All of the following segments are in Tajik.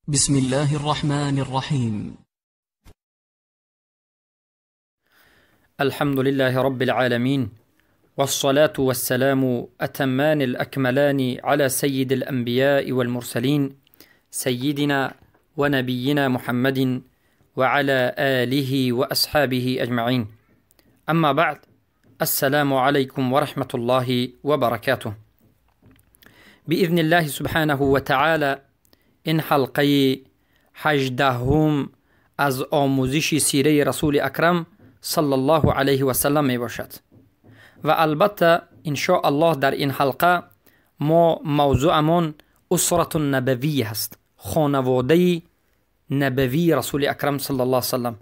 بسم الله الرحمن الرحيم. الحمد لله رب العالمين، والصلاة والسلام أتمان الأكملان على سيد الأنبياء والمرسلين، سيدنا ونبينا محمد وعلى آله وأصحابه أجمعين. أما بعد، السلام عليكم ورحمة الله وبركاته. بإذن الله سبحانه وتعالى این حلقه 18 از آموزش سیره رسول اکرم صلی الله علیه و سلم می باشد و البته ان الله در این حلقه ما موضوعمون اسرة النبویه هست، خانواده نبوی رسول اکرم صلی الله علیه و سلم،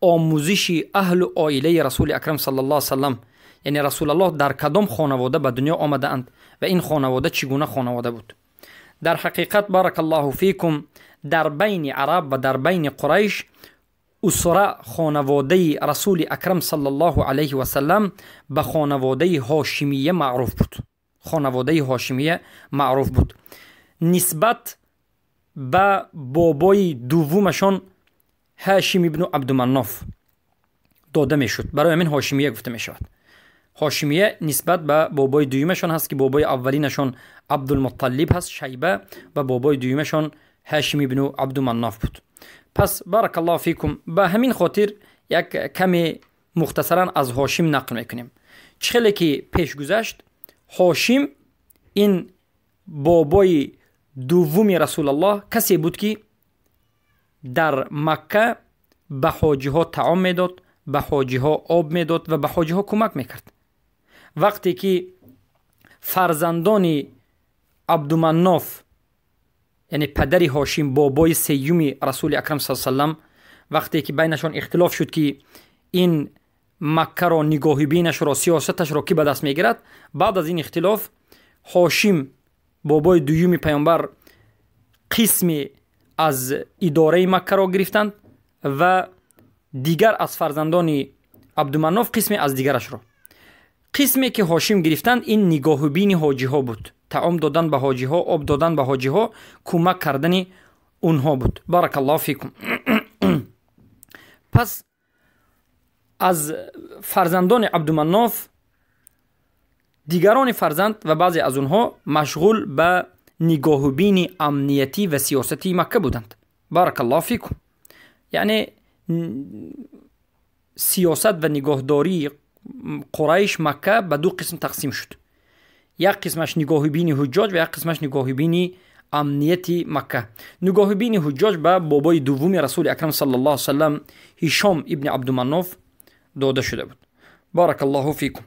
آموزش اهل و عائله رسول اکرم صلی الله علیه و سلم، یعنی رسول الله در کدام خانواده به دنیا آمده اند و این خانواده چگونه خانواده بود. در حقیقت بارک الله فیکم در بین عرب و در بین قریش اسره خانواده رسول اکرم صلی الله علیه و سلم به خانواده هاشمیه معروف بود. خانواده هاشمیه معروف بود نسبت به بابای دومشان هاشم ابن عبدمناف داده میشد، برای همین هاشمیه گفته میشود. هاشمیه نسبت به بابای دومشان هست که بابای اولینشان عبدالمطلب هست، شیبه، و بابای دومشان هاشم ابن عبدمناف بود. پس بارک الله فیکم به همین خاطر یک کمی مختصرا از هاشم نقل میکنیم. چخیلی که پیش گذشت، هاشم این بابای دوم رسول الله کسی بود که در مکه به حاجی ها طعام میداد، به حاجی ها آب میداد و به حاجی ها کمک میکرد. وقتی که فرزندان عبدمناف، یعنی پدر هاشم، بابای سیوم رسول اکرم صلی الله علیه و سلم، وقتی که بینشان اختلاف شد که این مکه را، نگاهبینش را، سیاستش را کی به دست میگیرد، بعد از این اختلاف هاشم بابای دوم پیامبر قسمی از اداره مکه را گرفتند و دیگر از فرزندان عبدمناف قسمی از دیگرش را. قسمی که هاشم گرفتند این نگاهبین حاجی ها بود، طعام دادن به حاجی ها، آب دادن به حاجی ها، کمک کردن اونها بود. بارک الله فیکم. پس از فرزندان عبدمناف دیگران فرزند و بعضی از اونها مشغول به نگاهبین امنیتی و سیاستی مکه بودند. بارک الله فیکم. یعنی سیاست و نگاهداری قریش مکه به دو قسم تقسیم شد. یک قسمش نگاهبین حجاج و یک قسمش نگاهبین امنیتی مکه. نگاهبین حجاج به بابای دوم رسول اکرم صلی الله علیه و سلم هشام ابن عبدمناف داده شده بود. بارک الله فیکم.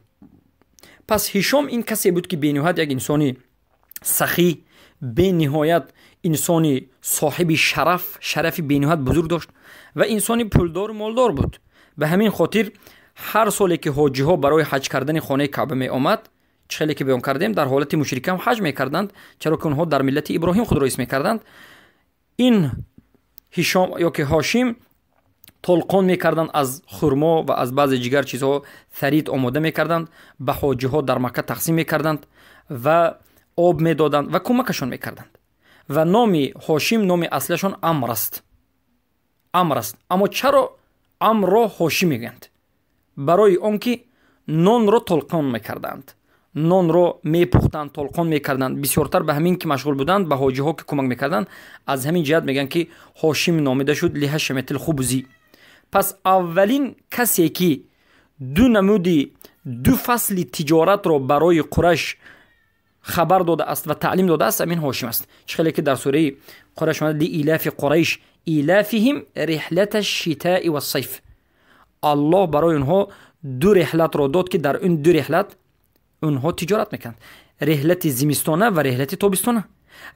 پس هشام این کسی بود که بینهایت یک انسانی سخی، بینهایت انسانی صاحب شرف، شرف بینهایت بزرگ داشت و انسانی پولدار و مالدار بود. به همین خاطر هر سالی که حاجی ها برای حج کردن خانه کعبه می آمد، چخیلی که بیان کردیم در حالت مشرک هم حج میکردند، چرا که اونها در ملت ابراهیم خود را اسم میکردند. این هشام یا که هاشم تلقان میکردند از خرما و از بعضی دیگر چیزها ثرید آماده میکردند، به حاجی ها در مکه تقسیم میکردند و آب میدادند و کمکشون میکردند. و نام هاشم، نام اصلشون عمرو است. عمرو است. اما چرا عمرو هاشم میگند؟ برای آنکه نان را تلقان میکردند، نان را میپختند، تلقان میکردند، بسیارتر به همین که مشغول بودند، به حاجی ها که کمک میکردند. از همین جهت میگن که هاشم نامیده شد لهشمت الخبزی. پس اولین کسی که دو نمودی، دو فصل تجارت را برای قریش خبر داده است و تعلیم داده است، همین هاشم است. چخیلی که در سوره قریش آمده لإیلاف قریش ایلافهم رحلة الشتاء والصیف. الله برای اونها دو رحلت را داد که در اون دو رحلت اونها تجارت میکنند، رحلت زمستانه و رحلت تابستانه.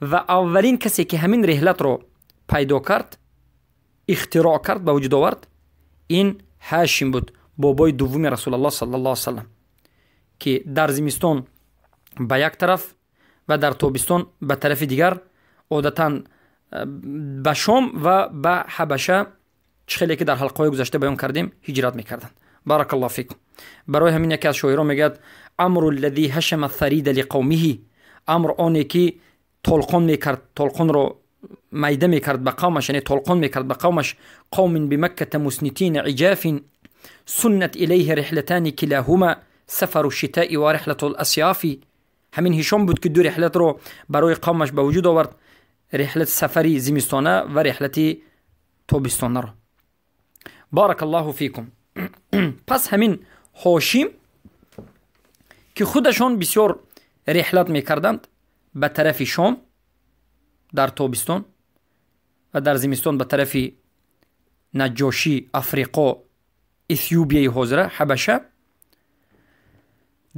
و اولین کسی که همین رحلت را پیدا کرد، اختراع کرد، به وجود آورد، این هاشم بود، بابای دوم رسول الله صلی الله علیه و سلم، که در زمستان به یک طرف و در تابستان به طرف دیگر، عادتا به شام و به حبشه، چخیلی که در حلقه های گذشته بیان کردیم، هجرت میکردند. بارک الله فیکم. برای همین یکی از شاعران میگه امر الذی هشم الثرید لقومه، امر آنی که تلقان میکرد، تلقان را майда мекард ба қавмаш, яъне толқон мекард ба қавмаш: قوم بمكة مسنتين عجاف سنت إليه رحلتان كلاهما سفر الشتاء ورحلة الأصياف. همین هشام بود که دو رحلت رو برای قومش به وجود آورد، رحلت سفری زمستانه و رحلت تابستانه رو. بارک الله فیکم. پس همین هاشم که خودشان بسیار رحلت میکردند به طرف شام در تابستان و در زمستان به طرف نجاشی، افریقا، اثیوبیای حاضره، حبشه،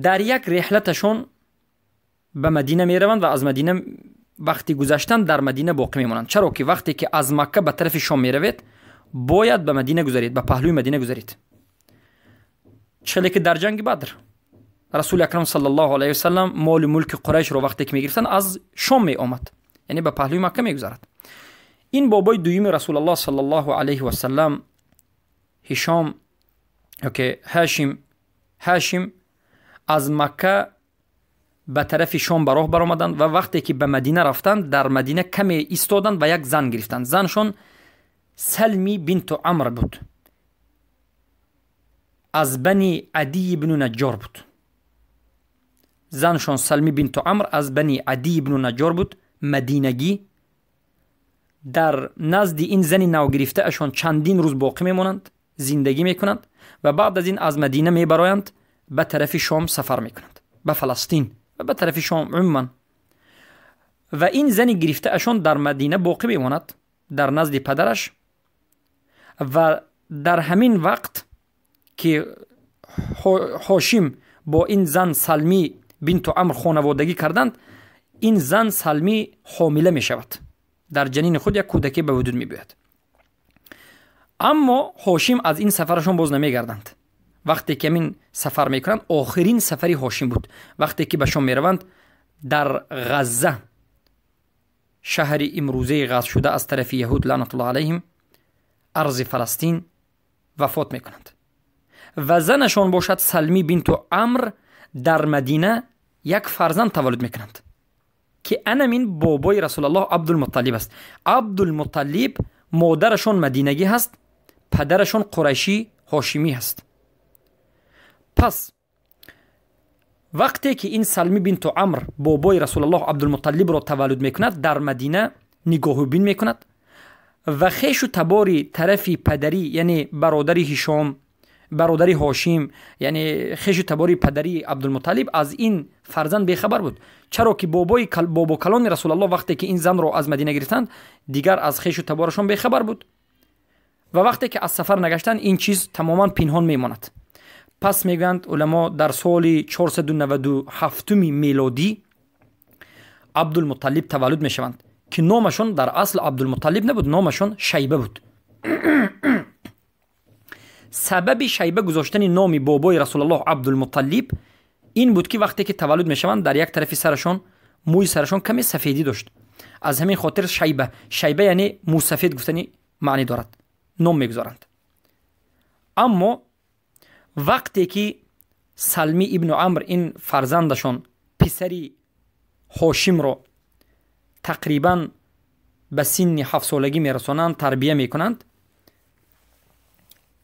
در یک رحلتشان به مدینه میروند و از مدینه وقتی گذشتن در مدینه باقی میمانند. چرا که وقتی که از مکه به طرف شام میروید باید به مدینه گذارید، به پهلوی مدینه گذارید. چه که در جنگ بدر رسول اکرم صلی الله علیه و سلم مال ملک قریش رو وقتی که میگرفتن از شام می آمد، یعنی به پهلوی مکه میگذرد. این بابای دویم رسول الله صلی الله علیه و سلم هشام که هاشم از مکه به طرف شام به راه برآمدند و وقتی که به مدینه رفتند در مدینه کمی ایستادند و یک زن گرفتند. زنشون سلمی بنت عمر بود، از بنی عدی بن نجار بود. زنشون سلمی بنت عمر از بنی عدی بن نجار بود، مدینگی. در نزد این زن نو گرفته اشون چندین روز باقی میمانند، زندگی میکنند و بعد از این از مدینه میبرایند به طرف شام سفر میکنند، به فلسطین و به طرف شام عموما. و این زن گرفته اشون در مدینه باقی میماند در نزد پدرش و در همین وقت که هاشم با این زن سلمی بنت عمر خانوادگی کردند، این زن سلمی حامله می شود، در جنین خود یک کودکی به وجود می بیاید. اما هاشم از این سفرشون باز نمی گردند. وقتی که این سفر میکنند آخرین سفری هاشم بود. وقتی که به شام میروند در غزه، شهر امروزه غزه شده از طرف یهود لعنت الله علیهم، ارض فلسطین، وفات میکنند و زنشان باشد سلمی بنت عمر در مدینه یک فرزند تولد میکنند که انمین بابای رسول الله عبدالمطلب است. عبدالمطلب مادرشان مدینگی هست، پدرشان قریشی هاشمی هست. پس وقتی که این سلمی بنت عمر بابای رسول الله عبدالمطلب را تولد میکند در مدینه نگاهبین میکند و خیش و تباری طرف پدری، یعنی برادر هشام، برادر هاشم، یعنی خیش و تباری پدری عبدالمطلب از این فرزند بیخبر بود. چرا که بابا کلان رسول الله وقتی که این زن را از مدینه گرفتند دیگر از خیش و تبارشان بیخبر بود و وقتی که از سفر نگشتند این چیز تماما پنهان میماند. پس میگویند علما در سال 497 میلادی عبدالمطلب تولد میشوند که نامشون در اصل عبدالمطلب نبود، نامشون شیبه بود. سبب شیبه گذاشتن نام بابای رسول الله عبدالمطلب این بود که وقتی که تولد میشوند در یک طرف سرشون موی سرشون کمی سفیدی داشت، از همین خاطر شیبه، شیبه یعنی مو سفید گفتنی معنی دارد، نام میگذارند. اما وقتی که سلمی ابن عمر این فرزندشون پسری هاشم رو تقریبا به سن 7 سالگی میرسانند، تربیه میکنند،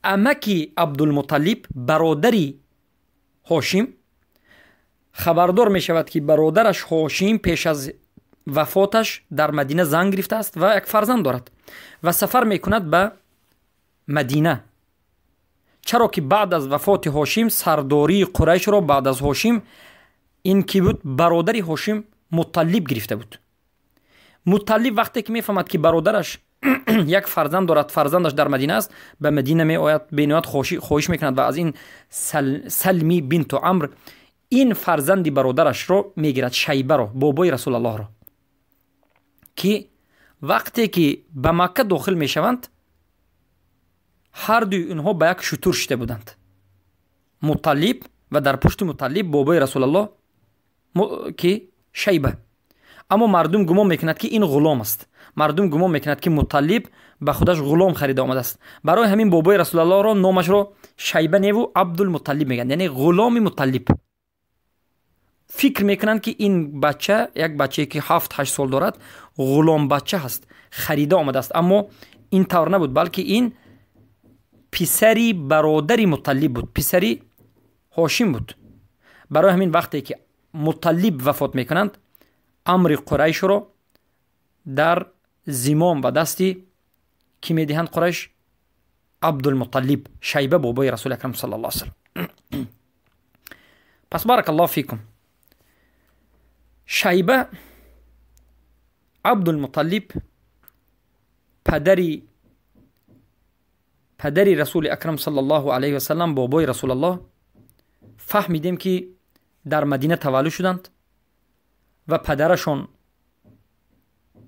امکی عبدالمطلب برادری هاشم خبردار میشود که برادرش هاشم پیش از وفاتش در مدینه زن گرفته است و یک فرزند دارد و سفر میکند به مدینه. چرا که بعد از وفات هاشم سرداری قریش را بعد از هاشم این کی بود، برادر هاشم مطلب گرفته بود. مطلب وقتی که میفهمد که برادرش یک فرزند دارد، فرزندش در مدینه است، به مدینه می آید، بینایت خواهش میکند و از این سلمی بنت عمر این فرزند برادرش رو میگیرد، شیبه رو، بابای رسول الله رو، که وقتی که به مکه داخل میشوند هر دوی اینها به یک شتر شده بودند، مطلب و در پشت مطلب بابای رسول الله که شیبه. اما مردم گمان میکند که این غلام است، مردم گمان میکند که مطلب به خودش غلام خریده آمده است. برای همین بابای رسول الله را نامش را شیبه نیو عبدالمطلب میگن، یعنی غلام مطلب. فکر میکنند که این بچه، یک بچه که 7-8 سال دارد، غلام بچه هست. харида омадааст. Аммо ин тавр набуд, балки ин писари бародари Муталлиб буд, писари Ҳошим буд. Барои ҳамин вақте ки Муталлиб вафот мекунанд, амри Қурайшро дар зимом ба дасти кӣ медиҳанд Қурайш? Абдулмуталлиб, Шайба, бобои Расули Акрам саллаллоҳу алайҳи васаллам. Пас баракаллоҳу фикум, Шайба Абдулмуталлиб падари Расули Акрам саллаллоҳу алайҳи васаллам, бобои Расулаллоҳ, фаҳмидем ки дар Мадина таваллуд шуданд ва падарашон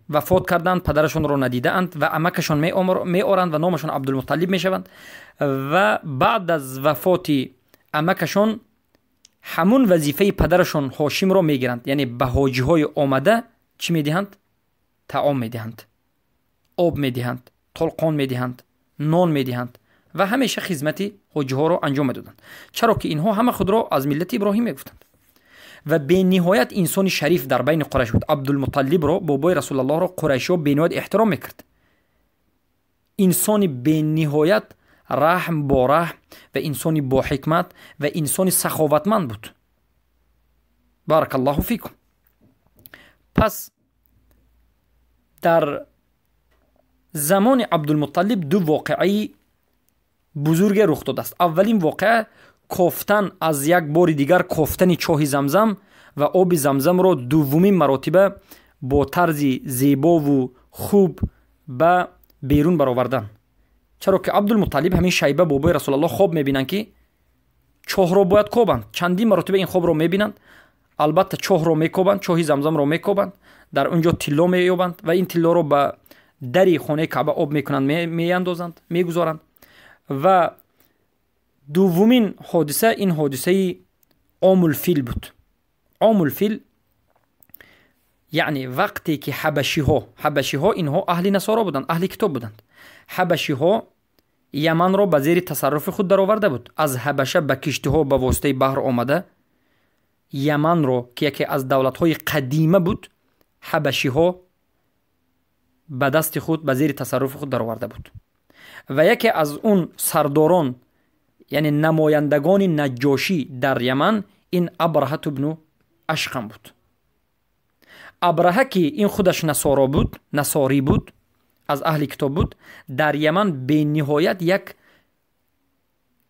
вафот карданд, падарашонро надидаанд ва амакашон меоранд ва номашон Абдулмуталлиб мешаванд. Ва баъд аз вафоти амакашон ҳамун вазифаи падарашон Ҳошимро мегиранд, яъне ба ҳоҷиҳои омада чӣ медиҳанд? Таом медиҳанд, об медиҳанд, толқон медиҳанд, нон медиҳанд ва ҳамеша хизмати ҳоҷиҳоро анҷом медоданд. Чаро ки инҳо ҳама худро аз миллати Иброҳим мегуфтанд. Ва бениҳоят инсони шариф дар байни Қурайш буд. Абдулмуталлибро, бобои Расулаллоҳро, қурайшиҳо бениҳоят эҳтиром мекард. Инсони бениҳоят раҳм бо раҳм ва инсони боҳикмат ва инсони саховатманд буд. Баракаллоҳу фикум. Пас дар замони Абдулмуталлиб ду воқеаи бузурге рух додааст. Аввалин воқеа кофтан аз як бори дигар кофтани чоҳи Замзам ва оби Замзамро дуввумин маротиба бо тарзи зебову хуб ба берун баровардан. Чаро ки Абдулмуталлиб, ҳамин Шайба, бобои Расулаллоҳ, хоб мебинанд ки чоҳро бояд кобанд. Чандин маротиба ин хобро мебинанд. Албатта чоҳро мекобанд, чоҳи Замзамро мекобанд, дар он ҷо тилло меёбанд ва ин тиллоро ба дари хонаи Каъба об мекунанд, меандозанд, мегузоранд. Ва дуввумин ҳодиса ин ҳодисаи Омулфил буд. Омулфил яъне вақте ки ҳабашиҳо инҳо аҳли насоро буданд, аҳли китоб буданд. Ҳабашиҳо Яманро ба зери тасарруфи худ дароварда буд. Аз Ҳабаша ба киштиҳо ба воситаи баҳр омада Яманро, ки яке аз давлатҳои қадима буд, ҳабашиҳо ба дасти худ, ба зери тасарруфи худ дароварда буд. Ва яке аз он сардорон, яъне намояндагони Наҷҷошӣ дар Яман, ин Абраҳату бну Ашқам буд. Абраҳа, ки ин худаш насоро буд, насорӣ буд, аз аҳли китоб буд, дар Яман бениҳоят як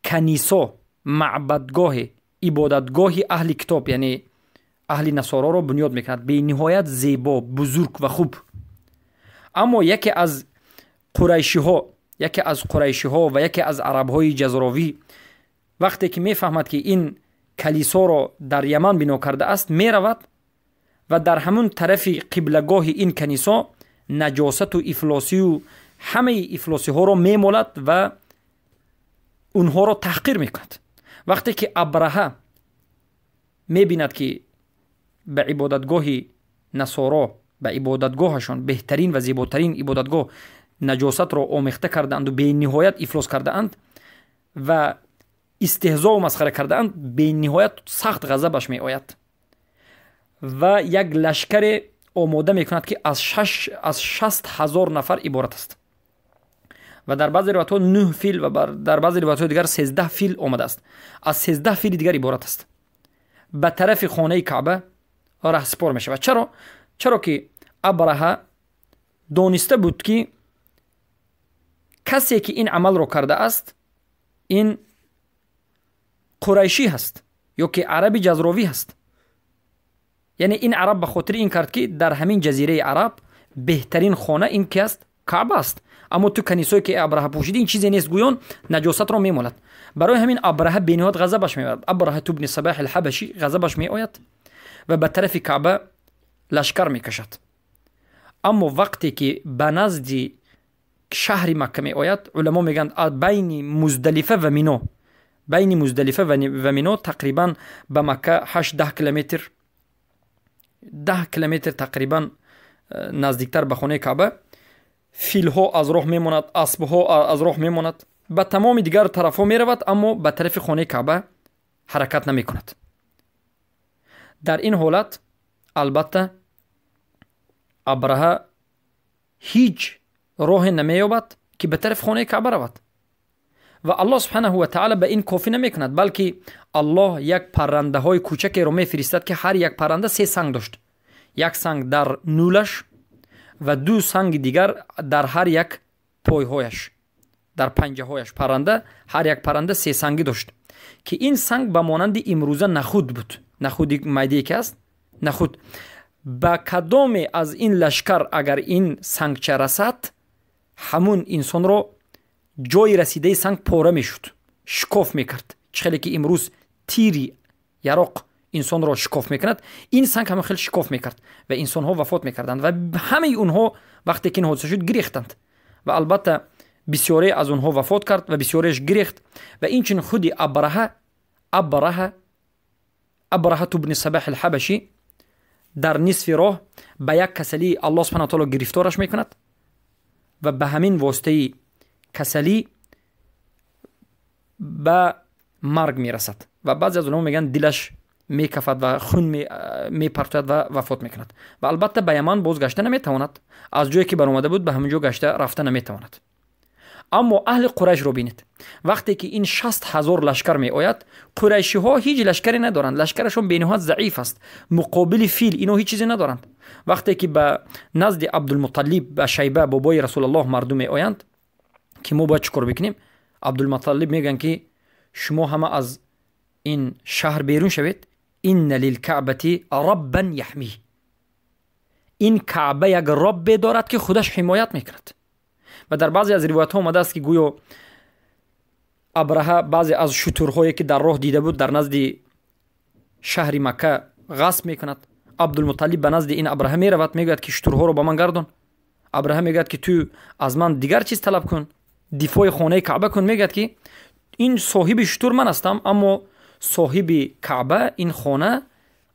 канисо, маъбадгоҳе, ибодатгоҳи аҳли китоб, яъне аҳли насороро бунёд мекунад, бениҳоят зебо, бузург ва хуб. Аммо яке аз қурайшиҳо ва яке аз арабҳои ҷазровӣ вақте ки мефаҳмад ки ин калисоро дар Яман бино кардааст, меравад ва дар ҳамун тарафи қиблагоҳи ин канисо наҷосату ифлосию ҳамаи ифлосиҳоро мемолад ва онҳоро таҳқир мекунад. Вақте ки Абраҳа мебинад ки ба ибодатгоҳи насоро, ба ибодатгоҳашон, беҳтарин ва зеботарин ибодатгоҳ, наҷосатро омехта кардаанду бениҳоят ифлос кардаанд ва истеҳзову масхара кардаанд, бениҳоят сахт ғазабаш меояд ва як лашкаре омода мекунад ки аз 60,000 нафар иборат аст ва дар баъзе ривоятҳо 9 фил ва дар баъзе ривоятҳои дигар 13 фил омадааст. Аз 13 фили дигар иборат аст. Ба тарафи хонаи Каъба раҳсипор мешавад. Чаро? Чаро ки Абраҳа дониста буд ки касе ки ин амалро кардааст, ин қурайшӣ ҳаст ё ки араби ҷазровӣ ҳаст. Яъне ин араб ба хотири ин кард ки дар ҳамин ҷазираи араб беҳтарин хона ин ки аст? Каъба аст. Аммо ту канисое ки Абраҳа пӯшидӣ, ин чизе нест, гӯён наҷосатро мемолад. Барои ҳамин Абраҳа бениҳоят ғазабаш меояд. Абраҳату бни Сабаҳ алҳабашӣ ғазабаш меояд ва ба тарафи Каъба лашкар мекашад. Аммо вақте ки ба назди шаҳри Макка меояд, уламо мегӯянд байни Муздалифа ва Мино, байни Муздалифа ва Мино тақрибан ба Макка 8-10 километр, 10 километр тақрибан наздиктар ба хонаи Каъба, филҳо аз роҳ мемонад, аспҳо аз роҳ мемонад, ба тамоми дигар тарафҳо меравад, аммо ба тарафи хонаи Каъба ҳаракат намекунад. Дар ин ҳолат албатта Абраҳа ҳеҷ роҳе намеёбад ки ба тарафи хонаи Каъба равад. Ва Аллоҳ субҳанаҳу ва таъала ба ин кофӣ намекунад, балки Аллоҳ як паррандаҳои кӯчакеро мефиристад, ки ҳар як парранда се санг дошт. Як санг дар нӯлаш ва ду санги дигар дар ҳар як пойҳояш, дар панҷаҳояш. Парранда, ҳар як парранда се сангӣ дошт, ки ин санг ба монанди имрӯза нахуд буд. Нахуди майдае ки аст, нахуд. Ба кадоме аз ин лашкар агар ин сангча расад, ҳамун инсонро ҷои расидаи санг пора мешуд, шикоф мекард. Чӣ хеле ки имрӯз тири яроқ инсонро шикоф мекунад, ин санг ҳамон хел шикоф мекард ва инсонҳо вафот мекарданд. Ва ҳамаи онҳо вақте ки ин ҳодиса шуд, гирехтанд. Ва албатта бисёре аз онҳо вафот кард ва бисёреаш гирехт. Ва инчунин худи Абраҳату бни Сабаҳ алҳабашӣ дар нисфи роҳ ба як касалӣ Аллоҳ субҳанаҳу ва таъала гирифтораш мекунад ва ба ҳамин воситаи касалӣ ба марг мерасад. Ва баъзе аз уламо мегӯянд, дилаш мекафад ва хун мепартояд ва вафот мекунад. Ва албатта ба Яман боз гашта наметавонад, аз ҷое ки баромада буд ба ҳамин ҷо гашта рафта наметавонад. Аммо аҳли Қурайшро бинед, вақте ки ин 60 000 лашкар меояд, қурайшиҳо ҳеҷ лашкаре надоранд, лашкарашон бениҳоят заиф аст, муқобили фил ино ҳеҷ чизе надоранд. Вақте ки ба назди Абдулмуталлиб, ба Шайба, бобои Расулаллоҳ, мардум меоянд, ки мо бояд чӣ кор бикунем, Абдулмуталлиб мегӯянд, ки шумо ҳама аз ин шаҳр берун шавед. Инна лилкаъбати раббан яҳмӣ, ин Каъба як роббе дорад, ки худаш ҳимоят мекунад. Ва дар баъзе аз ривоятҳо омадааст, ки гӯё Абраҳа баъзе аз шутурҳое, ки дар роҳ дида буд, дар назди шаҳри Макка ғасб мекунад. Абдулмуталлиб ба назди ин Абраҳа меравад, мегӯяд, ки шутурҳоро ба ман гардон. Абраҳа мегӯяд, ки ту аз ман дигар чиз талаб кун, дифои хонаи Каъба кун. Мегӯяд, ки ин соҳиби шутур ман ҳастам, аммо соҳиби Каъба, ин хона,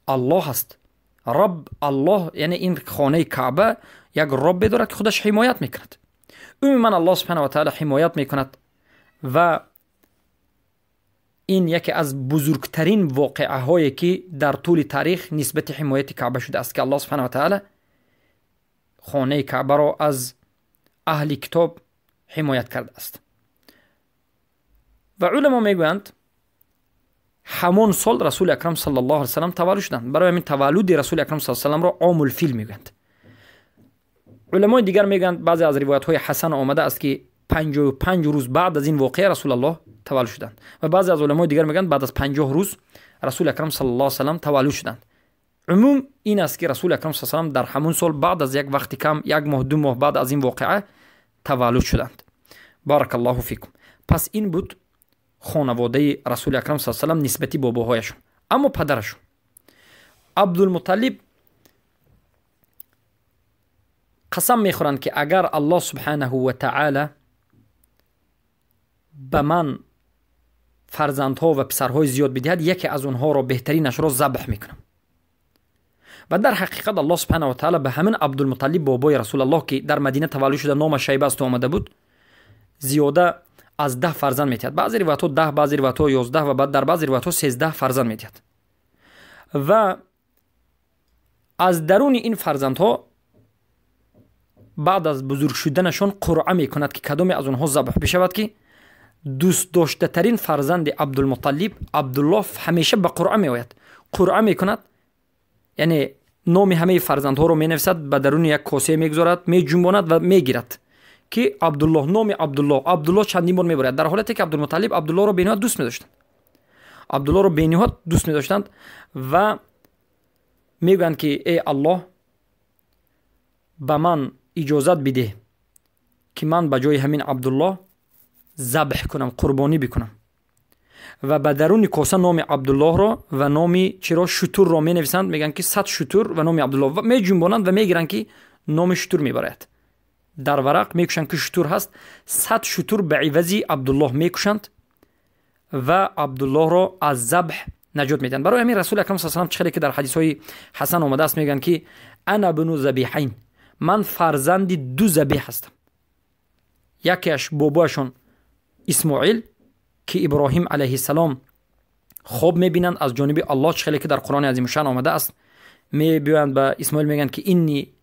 Аллоҳ аст, Рабб Аллоҳ, яъне ин хонаи Каъба як роббе дорад, ки худаш ҳимоят мекунад. Умуман Аллоҳ субҳана ва таала ҳимоят мекунад. Ва ин яке аз бузургтарин воқеаҳое, ки дар тӯли таърих нисбати ҳимояти Каъба шудааст, ки Аллоҳ субҳана ва таала хонаи Каъбаро аз аҳли китоб ҳимоят кардааст. Ва уламо мегӯянд, ҳамон сол Расули Акрам саллаллоҳу алайҳи васаллам таваллуд шуданд. Барои ҳамин таваллуди Расули Акрам саллаллоҳу алайҳи васалламро Омулфил мегӯянд. Уламои дигар мегӯянд, баъзе аз ривоятҳои ҳасан омада аст, ки 55 рӯз баъд аз ин воқеа Расулаллоҳ таваллуд шуданд. Ва баъзе аз уламои дигар мегӯянд, баъд аз 50 рӯз Расули Акрам саллаллоҳу алайҳи васаллам таваллуд шуданд. Умум ин аст, ки Расули Акрам саллаллоҳу алайҳи васаллам дар ҳамон сол, баъд аз як вақти кам, як моҳ, 2 моҳ баъд аз ин воқеа таваллуд шуданд. Баракаллоҳу фикум. Пас ин буд хонаводаи Расули Акрам саллаллоҳу алайҳи васаллам нисбати бобоҳояшон. Аммо падарашон Абдулмуталлиб қасам мехӯранд, ки агар Аллоҳ субҳанаҳу ва таъала ба ман фарзандҳо ва писарҳои зиёд бидиҳад, яке аз онҳоро, беҳтаринашро забҳ мекунам. Ва дар ҳақиқат Аллоҳ субҳанаҳу ва таъала ба ҳамин Абдулмуталлиб, бобои Расулаллоҳ, ки дар Мадина таваллуд шуда, номаш Шайба аст, омада буд, зиёда аз 10 фарзанд метиҳад. Баъзе ривоятҳо 10, баъзе ривоятҳо 11 ва дар баъзе ривоятҳо 13 фарзанд метиҳад. Ва аз даруни ин фарзандҳо баъд аз бузург шуданашон қуръа мекунад, ки кадоме аз онҳо забҳ бишавад, ки дӯстдоштатарин фарзанди Абдулмуталлиб Абдуллоҳ ҳамеша ба қуръа меояд. Қуръа мекунад, яъне номи ҳамаи фарзандҳоро менависад, ба даруни як косае мегузорад, меҷунбонад ва мегирад, ки Абдуллоҳ, номи Абдуллоҳ, Абдуллоҳ чандин бор мебарад, дар ҳолате ки Абдулмуталлиб Абдуллоҳро бениҳоят дӯст медоштанд, Абдуллоҳро бениҳоят дӯст медоштанд. Ва мегӯянд, ки эй Аллоҳ, ба ман иҷозат бидеҳ, ки ман ба ҷои ҳамин Абдуллоҳ забҳ кунам, қурбонӣ бикунам. Ва ба даруни коса номи Абдуллоҳро ва номи чиро, шутурро менависанд. Мегӯянд, ки 100 шутур ва номи Абдуллоҳ. Меҷунбонанд ва мегиранд, ки номи шутур мебарояд. Дар варақ мекушанд, ки шутур ҳаст. 100 шутур ба ивази Абдуллоҳ мекушанд ва Абдуллоҳро аз забҳ наҷот медиҳанд. Барои ҳамин Расули Акрам саллаллоҳу алайҳи васаллам, чӣ хеле ки дар ҳадисҳои ҳасан омадааст, мегӯянд, ки ана бну забиҳайн, ман фарзанди ду забиҳ ҳастам. Якеаш бобоашон Исмоил, ки Иброҳим алайҳиссалом хоб мебинанд аз ҷониби Аллоҳ, чӣ хеле ки дар Қуръони азимушшаън омадааст. Мебиёянд ба Исмоил, мегӯянд, ки инни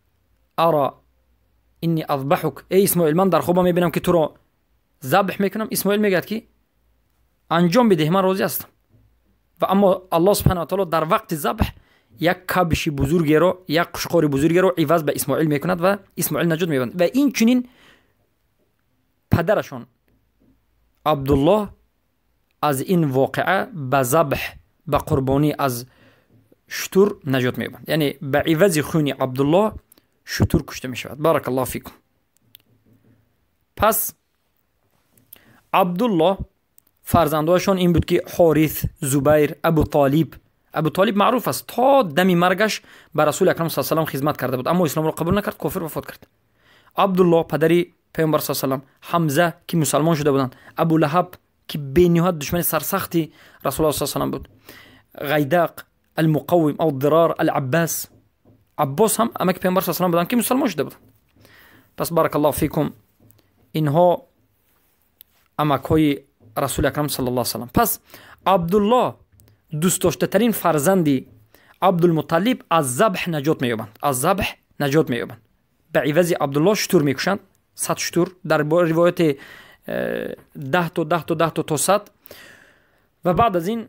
ара إني أذبحك، ای اسماعیل من در خوابم میبینم که تو را ذبح میکنم. اسماعیل میگه که انجام بده، من راضی هستم. و اما الله سبحانه و تعالی در وقت ذبح یک کبش بزرگی را، یک قشقار بزرگی را عوض به اسماعیل میکند و اسماعیل نجات می‌یابد. و این چنین پدرشان عبدالله از این واقعه به ذبح، به قربانی از شتر نجات می‌یابد. یعنی به عوض خون عبدالله شتر کشته میشود. بارک الله فیکم. پس عبدالله فرزندهایشان این بود که حارث، زبیر، ابو طالب. ابو طالب معروف است، تا دم مرگش به رسول اکرم صلی الله علیه و سلم خدمت کرده بود، اما اسلام را قبول نکرد، کافر وفات کرد. عبدالله پدری پیامبر صلی الله علیه و سلم، حمزه که مسلمان شده بودند، ابو لهب که بینهایت دشمن سرسختی رسول الله صلی الله علیه و سلم بود، غیداق، المقوم او ضرار، العباس. عباس هم امک پیامبر صلی الله علیه و سلم بودند که مسلمان شده بودند. پس بارک الله فیکم، اینها امکهای رسول اکرم صلی الله علیه و سلم. پس عبدالله دوست داشته ترین فرزندی عبدالمطلب از ذبح نجات می‌یابند، از ذبح نجات می‌یابند. به عوض عبدالله شتر میکشند، 100 شتر، در روایت 10 تا 10 تا 10 تا 100. و بعد از این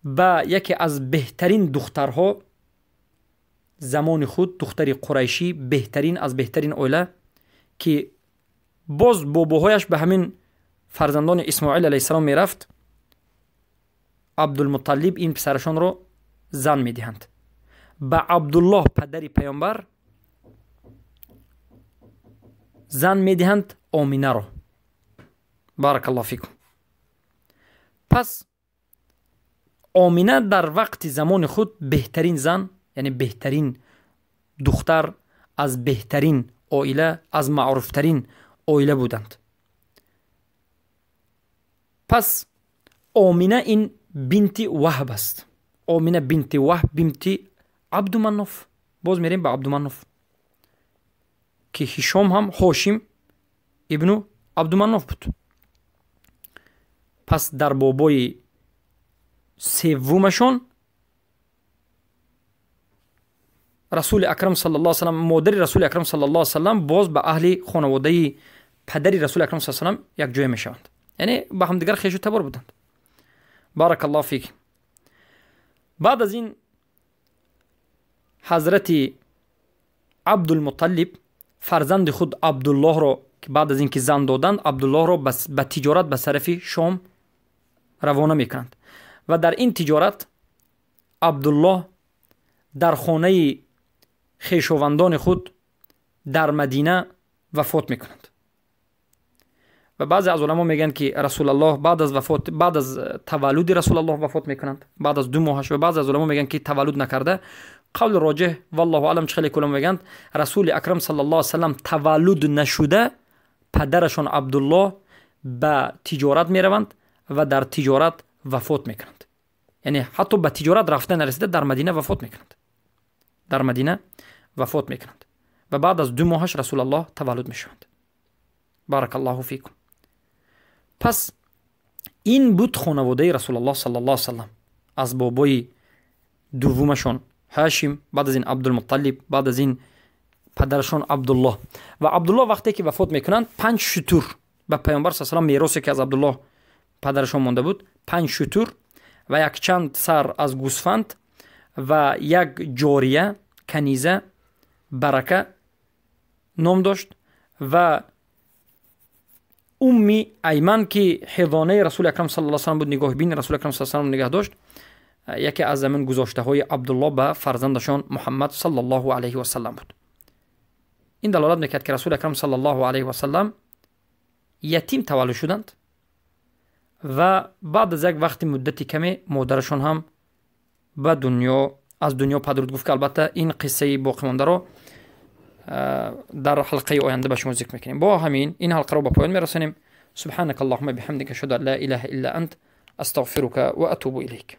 به یکی از بهترین دخترها زمان خود، دختر قریشی، بهترین از بهترین عائله که باز باباهایش به همین فرزندان اسماعیل علیه السلام میرفت، عبدالمطلب این پسرشان را زن میدهند. به عبدالله پدر پیامبر زن میدهند آمینه را. بارک الله فیکم. پس آمینه در وقت زمان خود بهترین زن، یعنی بهترین دختر از بهترین عائله، از معروفترین عائله بودند. پس آمینه این بنت وهب است. آمینه بنت وهب بنت عبدالمناف. باز میریم به عبدالمناف که هشام هم هاشم ابن عبدالمناف بود. پس در بابای سومشان رسول اکرم صلی الله علیه و سلم، مادر رسول اکرم صلی الله علیه و سلم باز به اهل خانواده پدر رسول اکرم صلی الله علیه و سلم یک جای میشوند، یعنی با هم دیگر خویش و تبار بودند. بارک الله فیک. بعد از این حضرت عبدالمطلب فرزند خود عبدالله را که بعد از اینکه زن دادند، عبدالله را به تجارت به طرف شام روانه میکنند و در این تجارت عبدالله در خانه خویشاوندان خود در مدینه وفات میکنند. و بعضی از علما میگن که رسول الله بعد از وفات، بعد از تولد رسول الله وفات میکنند، بعد از 2 ماهش. و بعضی از علما میگن که تولد نکرده. قول راجح والله اعلم، چه خیلی کلام میگن رسول اکرم صلی الله علیه و سلم تولد نشده، پدرشان عبدالله به تجارت میروند و در تجارت وفات میکنند. یعنی حتی به تجارت رفته نرسیده، در مدینه وفات میکنند، در مدینه وفات میکنند و بعد از 2 ماهش رسول الله تولد میشوند. بارک الله فیکم. پس این بود خانواده رسول الله صلی الله علیه و سلم، از بابای دومشان هاشم، بعد از این عبدالمطلب، بعد از این پدرشان عبدالله. و عبدالله وقتی که وفات میکنند 5 شتر به پیامبر صلی الله علیه و سلم میراثی که از عبدالله پدرشان مانده بود، 5 شتر و یک چند سر از گوسفند و یک جاریه کنیزه برکه نام داشت و امی ایمن که حضانه رسول اکرم صلی الله علیه و سلم بود، نگاهبین رسول اکرم صلی الله علیه و سلم نگه داشت، یکی از زمین گذاشته های عبدالله به فرزندشان محمد صلی الله علیه و سلم بود. این دلالت میکرد که رسول اکرم صلی الله علیه و سلم یتیم تولد شدند و بعد از یک وقت مدتی کمی مادرشان هم به دنیا از دنیا پدرود گفت که البته این قصه باقی مانده را در حلقه آینده به شما ذکر میکنیم. با همین این حلقه را به پایان میرسانیم. سبحانك اللهم بحمدك اشهد ان لا اله الا انت استغفرك واتوب اليك.